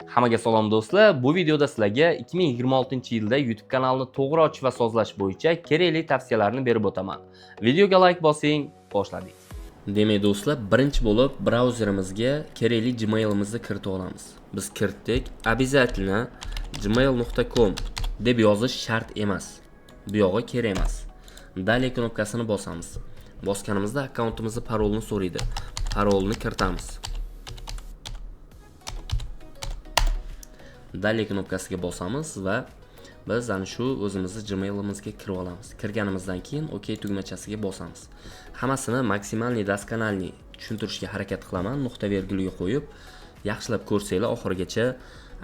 Hammaga salom, do'stlar. Bu videoda sizlarga 2026-yilda YouTube kanalini to'g'ri ochish va sozlash bo'yicha kerakli tavsiyalarni berib o'taman. Videoga like bosing, boshladik. Demak, do'stlar, birinchi bo'lib brauzerimizga kerakli Gmailimizni kiritib olamiz. Biz kiritdik. Обязательно gmail.com deb yozish shart emas. Bu yog'i kerak emas. Далее knopkasini bosamiz. Bosganimizda akkauntimizning parolini so'raydi. Parolni kiritamiz. Далее knopkasiga bosamiz va biz ana shu o'zimizni Gmail'imizga kirib olamiz. Kirganimizdan keyin OK tugmachasiga bosamiz. Hammasini максимальный доскональный tushuntirishga harakat qilaman, nuqta vergulga qo'yib, yaxshilab ko'rsanglar oxirigacha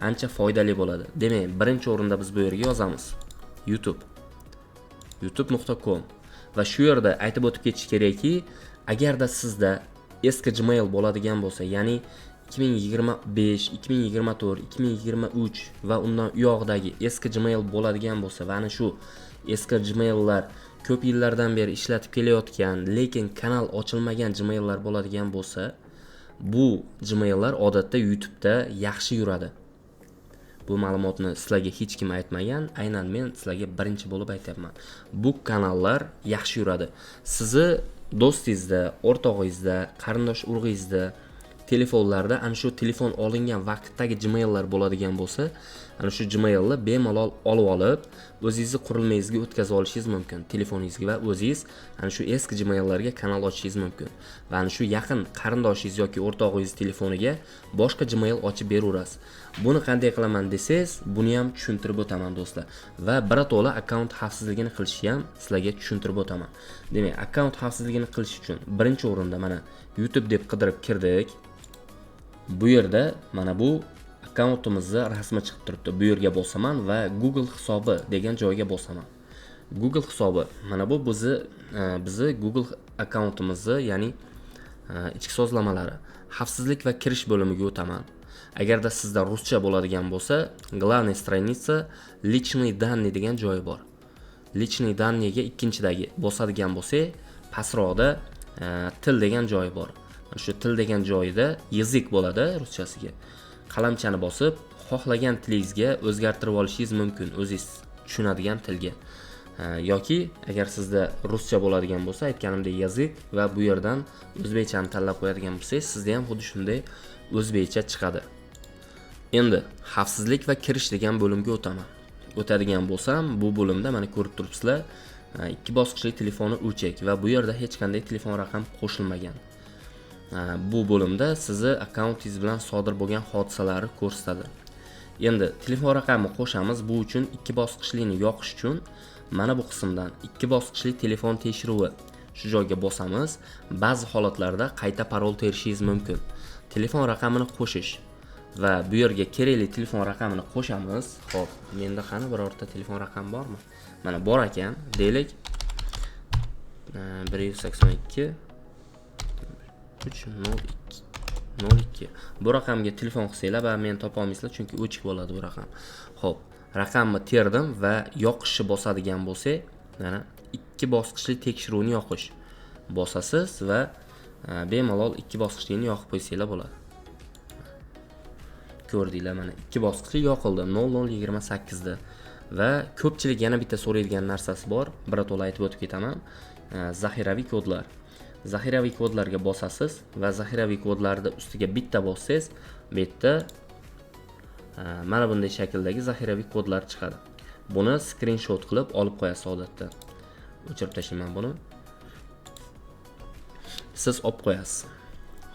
ancha foydali bo'ladi. Demak, birinchi o'rinda biz bu yerga yozamiz YouTube. youtube.com va shu yerda aytib o'tib ketish kerakki, agarda sizda eski Gmail bo'ladigan bo'lsa, ya'ni 2025, 2024, 2023 va undan u yog'idagi eski Gmail bo'ladigan bo'lsa va ana shu eski Gmaillar ko'p yillardan beri ishlatib kelayotgan, lekin kanal ochilmagan Gmaillar bo'ladigan bo'lsa, bu Gmaillar odatda YouTube'da yaxshi yuradi. Bu ma'lumotni sizlarga hech kim aytmagan, aynan men sizlarga birinchi bo'lib aytyapman. Bu kanallar yaxshi yuradi. Sizni do'stingizda, o'rtog'ingizda, qarindosh urug'ingizda telefonlarda ana shu telefon olingan vaqtdagi Gmaillar bo'ladigan bo'lsa, ana shu Gmailni bemalol olib olib, o'zingizni qurilmangizga o'tkazib olishingiz mumkin, telefoningizga, va o'zingiz ana shu eski Gmaillarga kanal ochishingiz mumkin va ana shu yaqin qarindoshingiz yoki o'rtog'ingiz telefoniga boshqa Gmail ochib beraverasiz. Buni qanday qilaman desangiz, buni ham tushuntirib o'taman, do'stlar, va birato'la akkaunt xavfsizligini qilishni ham sizlarga tushuntirib o'taman. Demak, akkaunt xavfsizligini qilish uchun birinchi o'rinda mana YouTube deb qidirib kirdik. Bu yerda mana bu akkauntimizni rasmi chiqib turibdi. Bu yerga bosaman va Google hisobi degan joyga bosaman. Google hisobi mana bu bizni Google akkauntimizni, ya'ni ichki sozlamalari, xavfsizlik va kirish bo'limiga o'taman. Agarda sizda ruscha bo'ladigan bo'lsa, главная страница, личные данные degan joyi bor. Личные данные ga ikkinchidagi bosadigan bo'lsak, pastroqda til degan joyi bor. Mana shu til degan joyida язык bo'ladi ruschasiga. Qalamchani bosib, xohlagan tilingizga o'zgartirib olishingiz mumkin, o'zingiz tushunadigan tilga. Yoki agar sizda ruscha bo'ladigan bo'lsa, aytganimdek, язык va bu yerdan o'zbekchani tanlab qo'yadigan bo'lsangiz, sizda ham xuddi shunday o'zbekcha chiqadi. Endi xavfsizlik va kirish degan bo'limga o'taman. O'tadigan bo'lsam, bu bo'limda mana ko'rib turibsizlar, ikki bosqichli telefoni o'chak va bu yerda hech qanday telefon raqam qo'shilmagan. Bu bo'limda sizni akkauntingiz bilan sodir bo'lgan hodisalarni ko'rsatadi. Endi telefon raqamini qo'shamiz. Bu uchun ikki bosqichlini yoqish uchun mana bu qismdan ikki bosqichli telefon tekshiruvi, shu joyga bosamiz. Ba'zi holatlarda qayta parol terishingiz mumkin. Telefon raqamini qo'shish va bu yerga kerakli telefon raqamini qo'shamiz. Xo'p, menda qani birorta telefon raqami bormi? Mana bor ekan. Deylik, 182 3 0 2 0 2. Bu raqamga telefon qilsanglar va meni topa olmaysizlar, chunki o'chik bo'ladi bu raqam. Xo'p, raqamni terdim va yoqishni bosadigan bo'lsak, mana ikki bosqichli tekshiruvni yoqish bosasiz va bemalol ikki bosqichlini yoqib qo'ysanglar bo'ladi. Ko'rdinglar, mana ikki bosqichli yoqildi 00:28 da. Va ko'pchilik yana bitta so'raydigan narsasi bor, birato'la aytib o'tib ketaman. Zaxiraviy kodlar. Zaxiraviy kodlarga bosasiz va zaxiraviy kodlarni ustiga bitta bossangiz, bu yerda mana bunday shakldagi zaxiraviy kodlar chiqadi. Buni skrinshot qilib olib qo'yasiz odatda. O'chirib tashlayman buni. Siz olib qo'yasiz.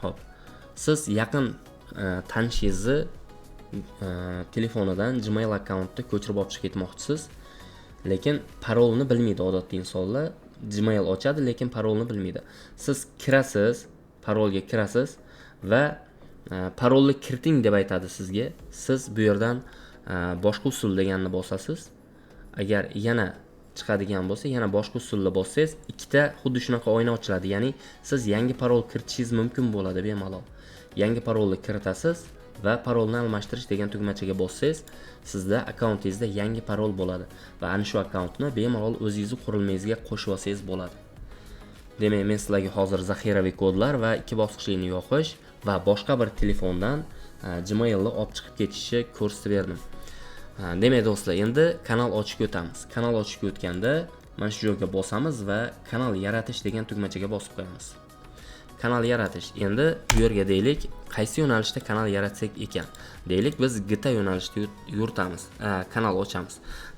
Xo'p. Siz yaqin tanishingizni telefonidan Gmail akkauntni ko'chirib olib chiqib ketmoqchisiz, lekin parolni bilmaydi odatda insonlar. Gmail ochadi, lekin parolni bilmaydi. Siz kirasiz, parolga kirasiz va parolni kiriting deb aytadi sizga. Siz bu yerdan boshqa usul deganni bosasiz. Agar yana chiqadigan bo'lsa, yana boshqa usulni bossangiz, ikkita xuddi shunaqa oyna ochiladi. Ya'ni siz yangi parol kiritishingiz mumkin bo'ladi bemalol. Yangi parolni kiritasiz va parolni almashtirish degan tugmachaga bossangiz, sizda akkauntingizda yangi parol bo'ladi va ana shu akkauntni bemalol o'zingizni qurilmangizga qo'shib olsangiz bo'ladi. Demak, men sizlarga hozir zaxiraviy kodlar va ikki bosqichlini yoqish va boshqa bir telefondan Gmailni olib chiqib ketishni ko'rsatib berdim. Demak do'stlar, endi kanal ochib o'tamiz. Kanal ochib o'tganda mana shu joyga bosamiz va kanal yaratish degan tugmachaga bosib qo'yamiz. Kanal yaratish. Endi bu yerga deylik, qaysi yo'nalishda kanal yaratsak ekan? Deylik, biz GTA yo'nalishida yuritamiz. Kanal ochamiz.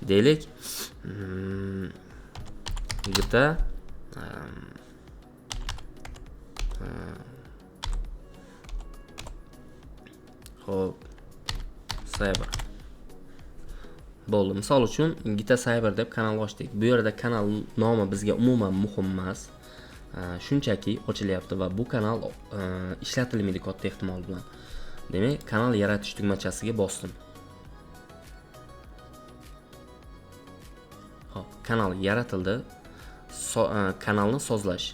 Deylik, GTA xo'p, Cyber. Bo'ldi. Misol uchun GTA Cyber deb kanal ochdik. Bu yerda kanal nomi bizga umuman muhim emas. Shunchaki ochilyapti va bu kanal ishlatilmaydi katta ehtimol bilan. Demak, kanal yaratish tugmachasiga bosdim. Xo'p, kanal yaratildi. Kanalni sozlash.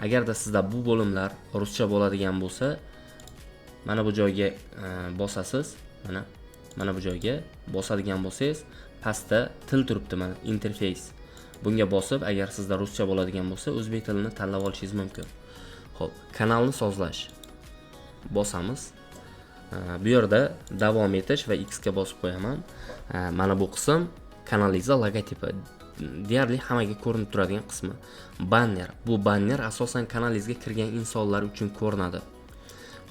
Agarda sizda bu bo'limlar ruscha bo'ladigan bo'lsa, mana bu joyga bosasiz. Mana bu joyga bosadigan bo'lsangiz, pastda til turibdi, mana interfeys. Bunga bosib, agar sizda ruscha bo'ladigan bo'lsa, o'zbek tilini tanlab olishingiz mumkin. Xo'p, kanalni sozlash. Bosamiz. Bu yerda davom etish va X ga bosib qo'yaman. Mana bu qism kanalingizni logotipi. Deyarli hammaga ko'rinib turadigan qismi. Banner. Bu banner asosan kanalingizga kirgan insonlar uchun ko'rinadi.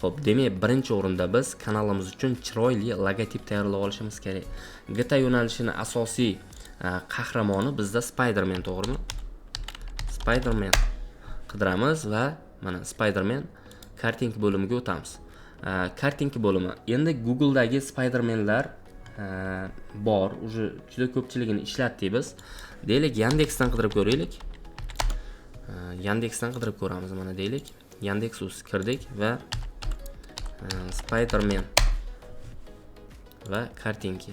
Xo'p, demak, birinchi o'rinda biz kanalimiz uchun chiroyli logotip tayyorlab olishimiz kerak. GTA yo'nalishini asosiy qahramoni bizda Spider-Man, to'g'rimi? Spider-Man qidiramiz va mana Spider-Man karting bo'limiga o'tamiz. Karting bo'limi. Endi Google'dagi Spider-Manlar bor, уже juda ko'pchiligini ishlatdik biz. Deylik, Yandexdan qidirib ko'raylik. Yandexdan qidirib ko'ramiz, mana deylik. Yandex.uz kirdik va Spider-Man va kartinki.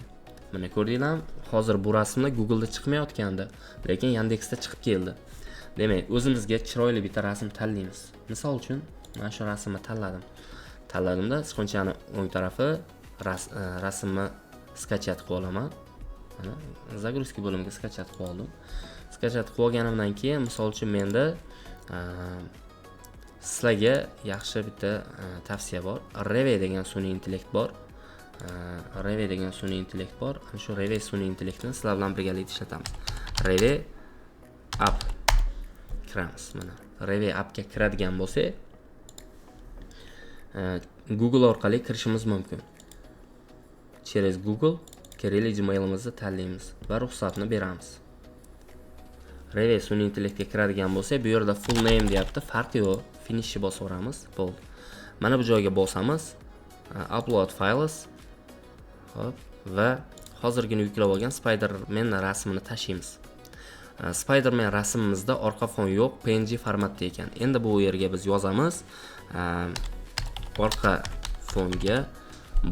Mana ko'rdinglarmi? Hozir bu rasmlar Google'da chiqmayotgandi, lekin Yandexda chiqib keldi. Demak, o'zimizga chiroyli bitta rasm tanlaymiz. Misol uchun, mana shu rasmni tanladim. Tanladimda, sichqonchani o'ng tarafi rasmni skachat qilib olaman. Mana загрузки bo'limiga skachat qilib oldim. Skachat qilib olganimdan keyin, misol uchun, menda sizlarga yaxshi bitta tavsiya bor. Reve degan sun'iy intellekt bor. Reve degan sun'iy intellekt bor. Ana shu Reve sun'iy intellektni sizlar bilan birgalikda ishlatamiz. Reve app kiramiz. Mana Reve appga kiradigan bo'lsak, Google orqali kirishimiz mumkin. Через Google kerakli Gmailimizni tanlaymiz va ruxsatni beramiz. Reve sun'iy intellektga kiradigan bo'lsak, bu yerda full name deyapti, farqi yo'q. Finishni bosaveramiz, bo'ldi. Mana bu joyga bosamiz. Upload files. Xo'p, va hozirgina yuklab olgan Spider-Man rasmini tashlaymiz. Spider-Man rasmimizda orqa fon yo'q, PNG formatda ekan. Endi bu yerga biz yozamiz. Orqa fonga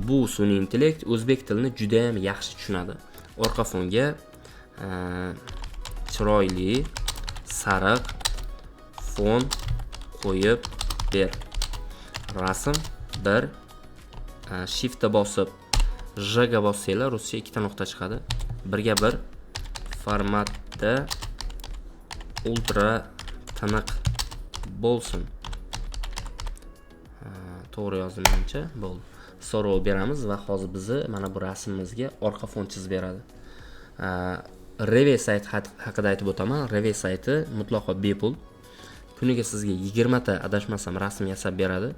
bu sun'iy intellekt o'zbek tilini juda ham yaxshi tushunadi. Orqa fonga chiroyli sariq fon qo'yib ber. Rasm 1, shiftga bosib J ga bossanglar ruscha ikkita nuqta chiqadi. Birga bir formatda ultra tiniq bo'lsin. To'g'ri yozdim menimcha, bo'ldi. So'rov beramiz va hozir bizni mana bu rasmimizga orqa fon chizib beradi. Reve sayt haqida aytib o'taman. Reve sayti mutlaqo bepul. Kuniga sizga 20 ta adashmasam rasm yasab beradi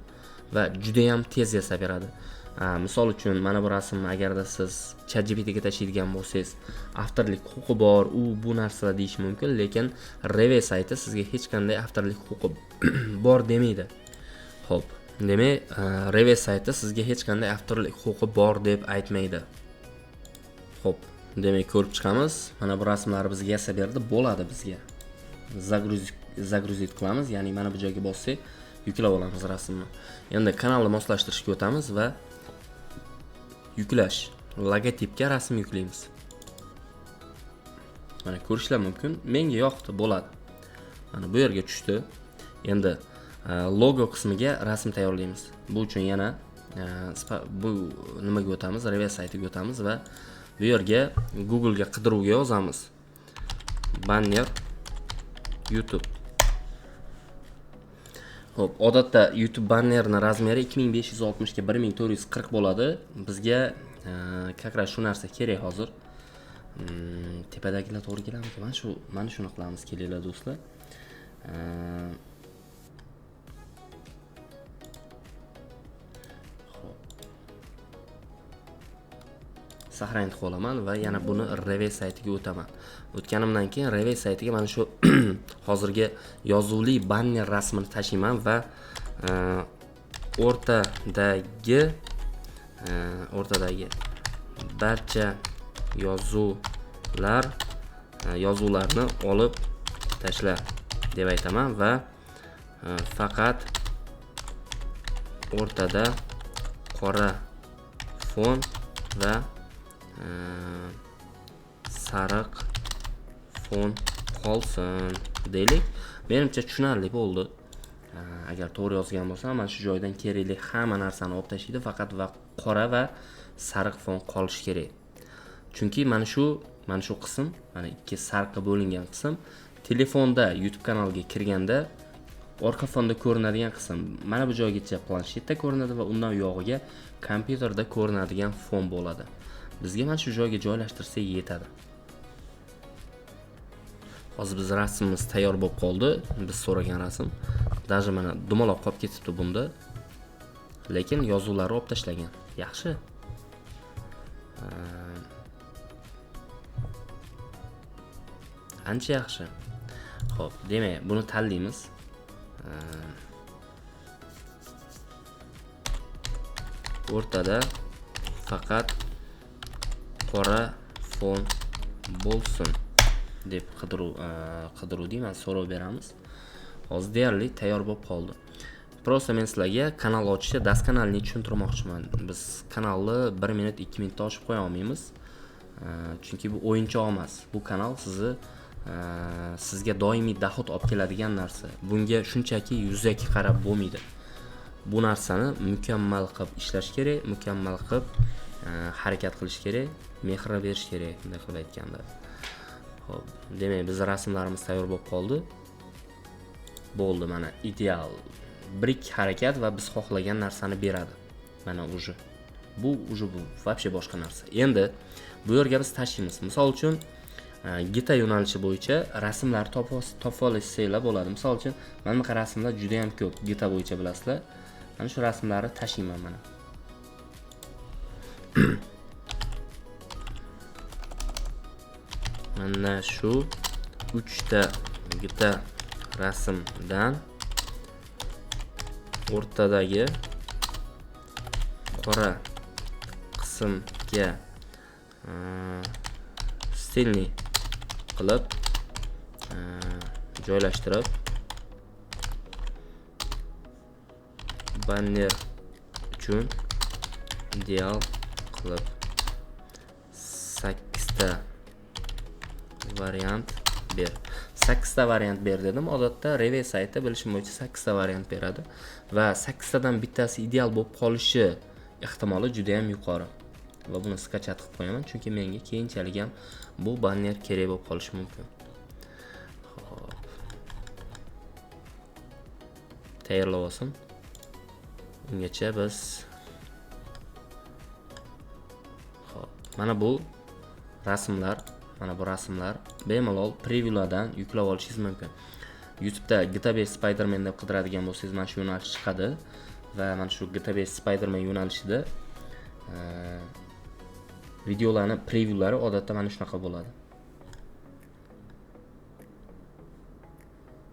va juda ham tez yasab beradi. Misol uchun mana bu rasmni agarda siz ChatGPT ga tashlaydigan bo'lsangiz, avtorlik huquqi bor, u bu narsalar deyish mumkin, lekin Reve sayti sizga hech qanday avtorlik huquqi bor demaydi. Xo'p, demak, Reve sayti sizga hech qanday avtorlik huquqi bor deb aytmaydi. Xo'p, demak ko'rib chiqamiz. Mana bu rasmlar bizga yasab berdi, bo'ladi bizga. Загрузить qilamiz, ya'ni mana bu joyga bossak, yuklab olamiz rasmni. Endi kanalni moslashtirishga o'tamiz va yuklash, logotipga rasm yuklaymiz. Mana ko'rishlar mumkin. Menga yoqdi, bo'ladi. Mana bu yerga tushdi. Endi logo qismiga rasm tayyorlaymiz. Bu uchun yana bu nimaga o'tamiz? Reve saytiga o'tamiz va bu yerga Google ga qidiruvga yozamiz. Banner YouTube. Xo'p, odatda YouTube bannerini razmeri 2560 ga 1440 bo'ladi. Bizga как раз shu narsa kerak hozir. Tepadagilar to'g'ri keladimi? Mana shuni qilamiz, kelinglar do'stlar. Xo'p. Saqlanib qolaman va yana buni Reve saytiga o'taman. O'tganimdan keyin Reve saytiga mana shu hozirgi yozuvli banner rasmini tashiyman va o'rtadagi barcha yozuvlarni olib tashla deb aytaman va faqat o'rtada qora fon va sariq fon qolsin deylik. Menimcha tushunarli bo'ldi. Agar to'g'ri yozgan bo'lsam, mana shu joydan kerakli hamma narsani olib tashlaydi, faqat va qora va sariq fon qolishi kerak. Chunki mana shu qism, mana ikki sariqqa bo'lingan qism telefonda YouTube kanaliga kirganda orqa fonda ko'rinadigan qism. Mana bu joygacha planshetda ko'rinadi va undan uyog'iga kompyuterda ko'rinadigan fon bo'ladi. Bizga mana shu joyga joylashtirsak yetadi. Hozir biz rasmimiz tayyor bo'lib qoldi. Biz so'ragan rasm. Даже mana dumaloq qolib ketibdi bunda. Lekin yozuvlarni olib tashlagan. Yaxshi. Ancha yaxshi. Xo'p, demak, buni tanlaymiz. O'rtada faqat qora fon bo'lsin deb qidiruv deyman, so'rov beramiz. Hozir deyarli tayyor bo'lib qoldi. Prosta men sizlarga kanal ochishda daskanalni tushuntirmoqchiman. Biz kanalni 1 minut, 2 minutda ochib qo'ya olmaymiz. Chunki bu o'yinchoq emas. Bu kanal sizga doimiy daxot olib keladigan narsa. Bunga shunchaki yuzaki qarab bo'lmaydi. Bu narsani mukammal qilib ishlash kerak, mukammal qilib harakat qilish kerak, mehr berish kerak, bunday qilib aytganda. Xo'p, demak, biz rasmlarimiz tayyor bo'lib qoldi. Bo'ldi, mana ideal. Bir ikki harakat va biz xohlagan narsani beradi. Mana уже. Bu уже bu вообще boshqa narsa. Endi bu yerga biz tashiymiz. Misol uchun, gita yo'nalishi bo'yicha rasmlar topib olsanglar bo'ladi. Misol uchun, mana bunaqa rasmlar juda ham ko'p gita bo'yicha bilasizlar. Mana shu rasmlarni tashiyman mana. Mana shu 3 ta gita rasmdan o'rtadagi qora qismga stilni qilib joylashtirib banner uchun ideal qilib 8 ta variant ber. 8 ta variant ber dedim. Odatda Reve sayti bilishim bo'yicha 8 ta variant beradi va 8 tadan bittasi ideal bo'lib qolishi ehtimoli juda ham yuqori. Va buni skachat qilib qo'yaman, chunki menga keyinchalik ham bu banner kerak bo'lib qolishi mumkin. Xo'p. Tayyorlab olsin. Ungacha biz xo'p, mana bu rasmlar, mana bu rasmlar bemalol previewlardan yuklab olishingiz mumkin. YouTube'da GTA 5 Spider-Man deb qidiradigan bo'lsangiz, mana shu yo'nalish chiqadi va mana shu GTA 5 Spider-Man yo'nalishida videolarni previewlari odatda mana shunaqa bo'ladi.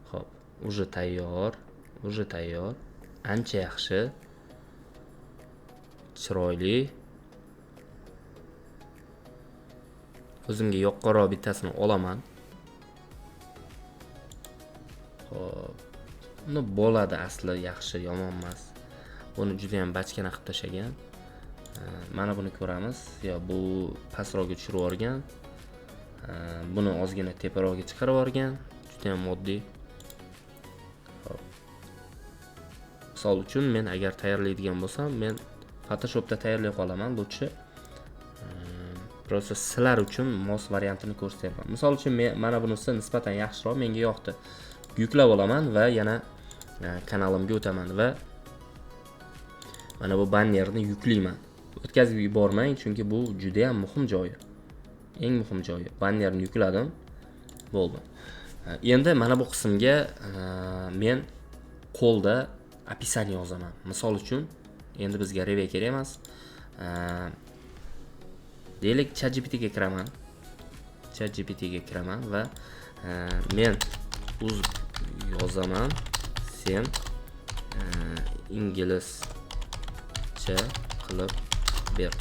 Xo'p, уже tayyor, уже tayyor. Ancha yaxshi. Chiroyli. O'zimga yoqqanroq bittasini olaman. Xo'p. Uni bo'ladi asli, yaxshi, yomon emas. Buni juda ham bachkana qilib tashagan. Mana buni ko'ramiz. Yo, bu pastroqga tushirib yuborgan. Buni ozgina teparoqga chiqarib yuborgan. Juda ham oddiy. Xo'p. Misol uchun men agar tayyorlaydigan bo'lsam, men Photoshopda tayyorlay qolaman lучше. Prosta sizlar uchun mos variantini ko'rsatyapman. Misol uchun men mana bunisi nisbatan yaxshiroq, menga yoqdi. Yuklab olaman va yana Kanalimga o'taman va mana bu bannerni yuklayman. O'tkazib yubormang, chunki bu juda ham muhim joyi. Eng muhim joyi. Bannerni yukladim. Bo'ldi. Endi mana bu qismga men qo'lda описание yozaman. Misol uchun, endi bizga review kerak emas. Deylik, ChatGPT ga kiraman. ChatGPT ga kiraman va men uz yozaman, sen inglizcha qilib ber.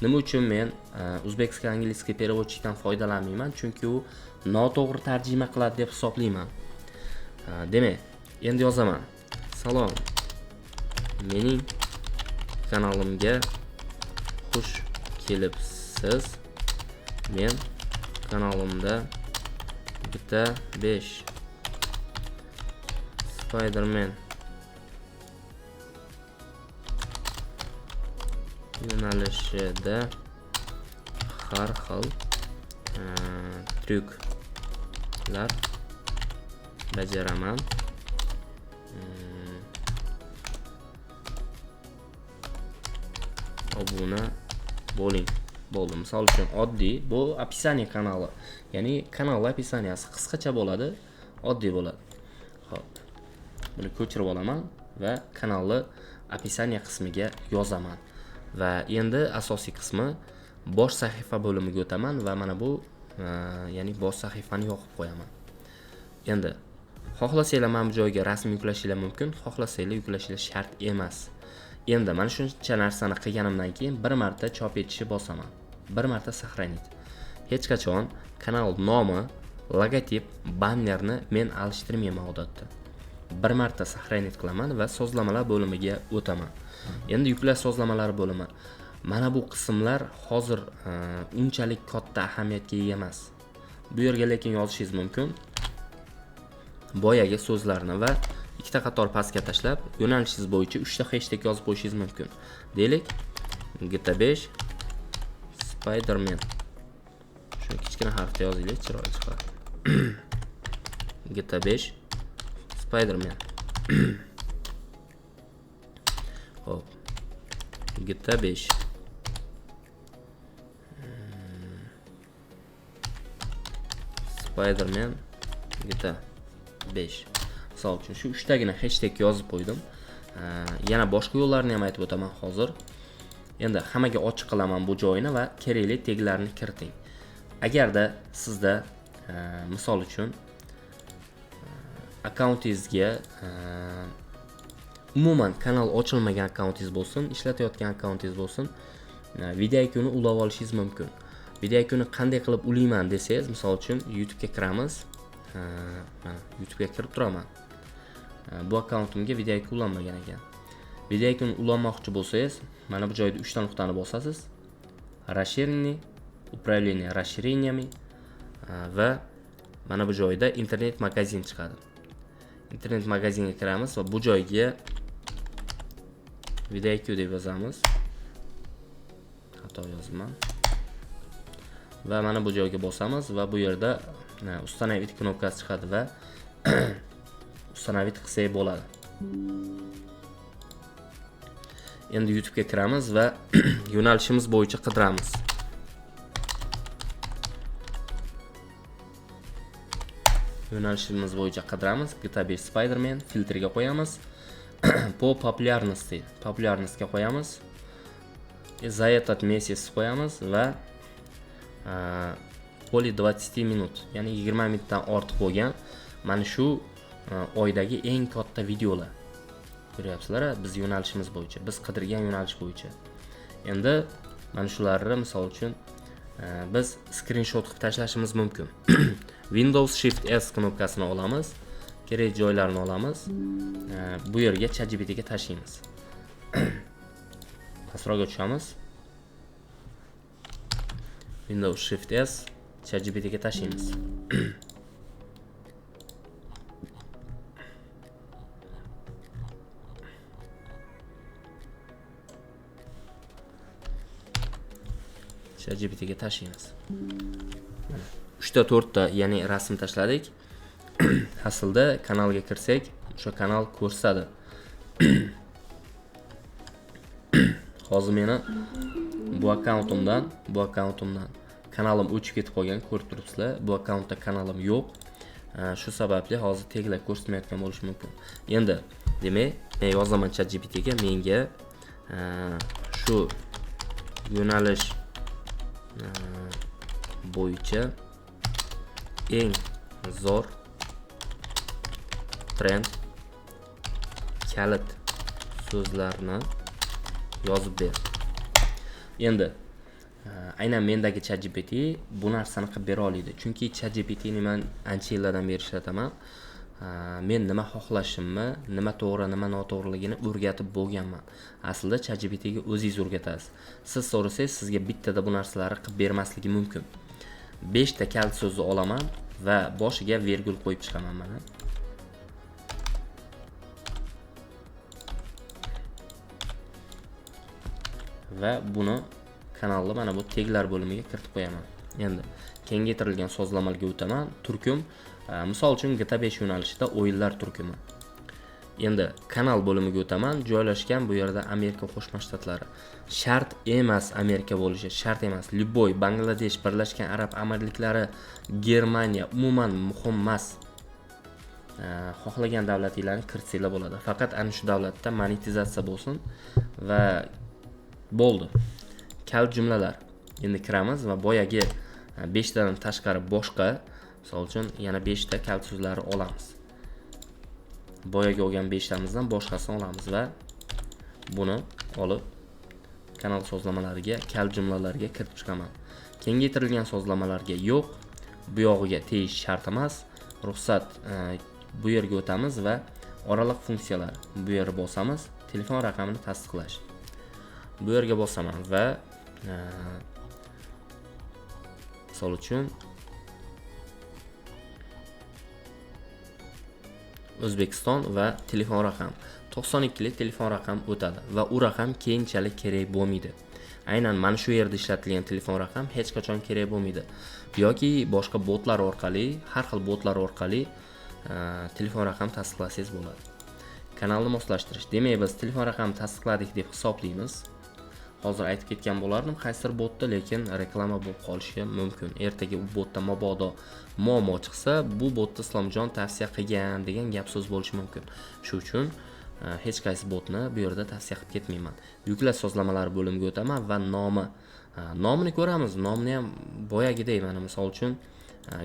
Nima uchun men узбекский английский переводчик dan foydalanmayman? Chunki u noto'g'ri tarjima qiladi deb hisoblayman. Demak, endi yozaman. Salom. Mening kanalimga xush kelibsiz. Men kanalimda bitta 5 Spider-Man yo'nalishida har xil tryuklar bajaraman. Obuna bo'ling. Bo'ldi. Misol uchun oddiy bu описание kanali. Ya'ni kanal описанияsi qisqacha bo'ladi, oddiy bo'ladi. Xo'p. Buni ko'chirib olaman va kanalni описание qismiga yozaman. Va endi asosiy qismi bosh sahifa bo'limiga o'taman va mana bu, ya'ni bosh sahifani yoqib qo'yaman. Endi xohlasanglar mana bu joyga rasm yuklashinglar mumkin, xohlasanglar yuklashinglar shart emas. Endi mana shuncha narsani qilganimdan keyin bir marta chop etishni bosaman. Bir marta saqlanadi. Hech qachon kanal nomi, logotip, bannerni men alishtirmayman odatda. Bir marta saqlanit qilaman va sozlamalar bo'limiga o'taman. Endi yuklash sozlamalari bo'limi. Mana bu qismlar hozir unchalik katta ahamiyatga ega emas. Bu yerga lekin yozishingiz mumkin. Boyagi so'zlarni va ikkita qator pastga tashlab, yo'nalishingiz bo'yicha 3 ta hashtag yozib qo'yishingiz mumkin. Deylik, GTA 5 Spider-Man. Shuni kichkina harfda yozaylik, chiroyli chiqadi. GTA 5 Spider-Man. Xo'p. GTA 5. Spider-Man GTA 5. Misol uchun shu uchtagina hashtag yozib qo'ydim. Yana boshqa yo'llarni ham aytib o'taman hozir. Endi hammaga ochiq qilaman bu joyini va kerakli taglarni kiriting. Agarda sizda, misol uchun, akkauntingizga, umuman kanal ochilmagan akkauntingiz bo'lsin, ishlatayotgan akkauntingiz bo'lsin, vidIQni ulab olishingiz mumkin. vidIQni qanday qilib ulayman desangiz, misol uchun YouTube'ga kiramiz. Mana YouTube'ga kirib turaman. Bu akkauntimga vidIQ ulanmagan ekan. vidIQni ulanmoqchi bo'lsangiz, mana bu joyda 3 ta nuqtani bosasiz. Расширенный, управление расширениями, va mana bu joyda internet magazin chiqadi. Internet magazinga kiramiz va bu joyga vidIQ deb yozamiz. Xato yozibman. Va mana bu joyga bosamiz va bu yerda установить knopkasi chiqadi va установить qilsak bo'ladi. Endi YouTube ga kiramiz va yo'nalishimiz bo'yicha qidiramiz. Yo'nalishimiz bo'yicha qidiramiz. GTA 5 Spider-Man filtrga qo'yamiz. По популярности, популярностьga qo'yamiz. За этот месяц qo'yamiz va более 20 минут, ya'ni 20 minutdan ortiq bo'lgan mana shu oydagi eng katta videolar. Ko'ryapsizlar, biz yo'nalishimiz bo'yicha, biz qidirgan yo'nalish bo'yicha. Endi mana shularni misol uchun, biz skrinshot qilib tashlashimiz mumkin. Windows Shift S knopkasini olamiz, kerak joylarni olamiz. Bu yerga ChatGPT ga tashlaymiz. Pastroqga tushamiz. Windows Shift S ChatGPT ga tashlaymiz. ChatGPT ga tashlaymiz. Mana 3 ta 4 ta, ya'ni rasm tashladik. Aslida kanalga kirsak, O'sha kanal ko'rsatadi. Hozir meni bu akkauntimdan kanalim o'chib ketib qolgan, ko'rib turibsizlar. Bu akkauntda kanalim yo'q. Shu sababli hozir teglar ko'rsatmayotgan bo'lishi mumkin. Endi demak, men yozaman ChatGPT ga menga shu yo'nalish bo'yicha eng zo'r trend kalit so'zlarni yozib ber. Endi aynan mendagi ChatGPT bu narsani qilib bera oladi. Chunki ChatGPTni men ancha yillardan beri ishlataman. Men nima xohlashimni, nima to'g'ri, nima noto'g'riligini o'rgatib bo'lganman. Aslida ChatGPTga o'zingiz o'rgatasiz. Siz so'rasangiz, sizga bittada bu narsalarni qilib bermasligi mumkin. 5 ta kalit so'zni olaman va boshiga vergul qo'yib chiqaman mana. Va buni kanalni mana bu teglar bo'limiga kiritib qo'yaman. Endi kengaytirilgan sozlamalarga o'taman. Turkum, misol uchun GTA 5 yo'nalishida o'yinlar turkumi. Endi kanal bo'limiga o'taman. Joylashgan bu yerda Amerika Qo'shma Shtatlari. Shart emas Amerika bo'lishi, shart emas. Любой, Bangladesh, Birlashgan Arab Amirliklari, Germaniya umuman muhim emas. Xohlagan davlatinglarni kiritsanglar bo'ladi. Faqat ana shu davlatda monetizatsiya bo'lsin va bo'ldi. Kalit jumlalar. Endi kiramiz va boyagi 5 tadan tashqari boshqa, misol uchun yana 5 ta kalit so'zlari olamiz. Boyagi olgan 5 tamizdan boshqasini olamiz va buni olib kanal sozlamalariga, kalit jumlalarga kiritib chiqaman. Kengaytirilgan sozlamalarga yo'q, bu yog'iga tegish shart emas. Ruxsat, bu yerga o'tamiz va oraliq funksiyalar bu yerga bosamiz, telefon raqamini tasdiqlash. Bu yerga bosaman va misol uchun O'zbekiston va telefon raqam 92lik telefon raqam o'tadi va u raqam keyinchalik kerak bo'lmaydi. Aynan mana shu yerda ishlatilgan telefon raqam hech qachon kerak bo'lmaydi. Yoki boshqa botlar orqali, har xil botlar orqali telefon raqam tasdiqlasangiz bo'ladi. Kanalni moslashtirish. Demak, biz telefon raqamini tasdiqladik deb hisoblaymiz. Hozir aytib ketgan bo'lardim, qaysidir botda, lekin reklama bo'lib qolishi mumkin. Ertaga u botda mabodo muammo chiqsa, bu botni Islomjon tavsiya qilgan degan gap so'z bo'lishi mumkin. Shu uchun hech qaysi botni bu yerda tavsiya qilib ketmayman. Yuklash sozlamalari bo'limiga o'taman va nomini ko'ramiz. Nomini ham boyagidek, mana misol uchun,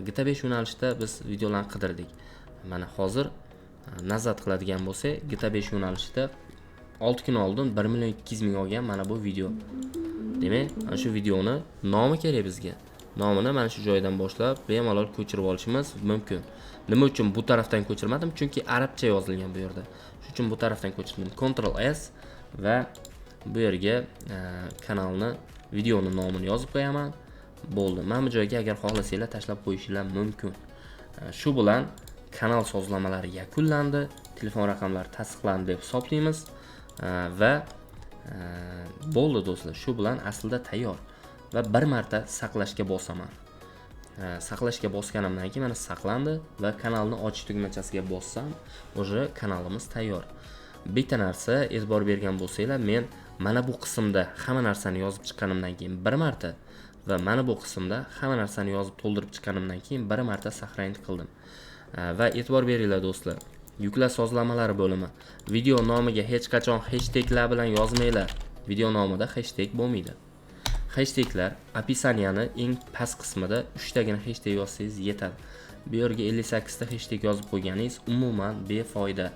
GTA 5 yo'nalishida biz videolarni qidirdik. Mana hozir nazat qiladigan bo'lsak, GTA 5 yo'nalishida 6 kun oldin 1 million ikki yuz ming olgan mana bu video. Demak, mana shu videoni nomi kerak bizga. Nomini mana shu joydan boshlab bemalol ko'chirib olishimiz mumkin. Nima uchun bu tarafdan ko'chirmadim? Chunki arabcha yozilgan bu yerda. Shuning uchun bu tarafdan ko'chirdim. Ctrl S va bu yerga kanalni, videoni nomini yozib qo'yaman. Bo'ldi. Mana bu joyga agar xohlasanglar tashlab qo'yishinglar mumkin. Shu bilan kanal sozlamalari yakunlandi, telefon raqamlari tasdiqlandi deb hisoblaymiz. Va bo'ldi do'stlar, shu bilan aslida tayyor. Va bir marta saqlashga bosaman. Saqlashga bosganimdan keyin mana saqlandi va kanalni ochish tugmachasiga bossam, уже kanalimiz tayyor. Bitta narsa e'tibor bergan bo'lsanglar, men mana bu qismda hamma narsani yozib chiqqanimdan keyin bir marta va mana bu qismda hamma narsani yozib to'ldirib chiqqanimdan keyin bir marta saqlanib qildim. Va e'tibor beringlar do'stlar, yuklash sozlamalari bo'limi. Video nomiga hech qachon hashtaglar bilan yozmanglar. Video nomida hashtag bo'lmaydi. Hashtaglar opisaniyani eng past qismida 3 tagina hashtag yozsangiz yetadi. Bu yerga 58 ta hashtag yozib qo'yganingiz umuman befoyda.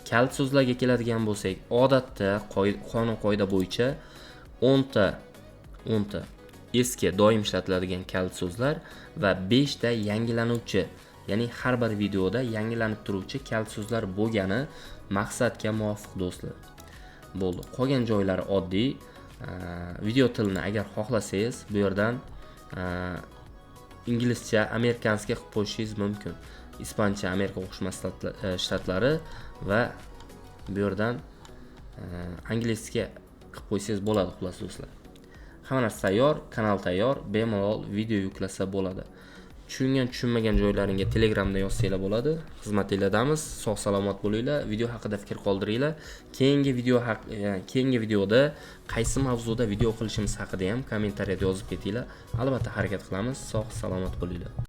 Kalit so'zlarga keladigan bo'lsak, odatda qonun qoida bo'yicha 10 ta eski doim ishlatiladigan kalit so'zlar va 5 ta yangilanuvchi, ya'ni har bir videoda yangilanib turuvchi kalit so'zlar bo'lgani maqsadga muvofiq do'stlar. Bo'ldi. Qolgan joylari oddiy. Video tilini agar xohlasangiz bu yerdan inglizcha, amerikanskiy qilib qo'yishingiz mumkin. Ispancha, Amerika Qo'shma Shtatlari va bu yerdan inglizcha qilib qo'ysangiz bo'ladi xullas do'stlar. Hamma narsa tayyor, kanal tayyor, bemalol video yuklasa bo'ladi. Tushungan, tushunmagan joylaringga Telegramda yozsanglar bo'ladi. Xizmatinglardamiz. Sog' salomat bo'linglar. Video haqida fikr qoldiringlar. Keyingi videoda qaysi mavzuda video qilishimiz haqida ham kommentariyada yozib ketinglar. Albatta harakat qilamiz. Sog' salomat bo'linglar.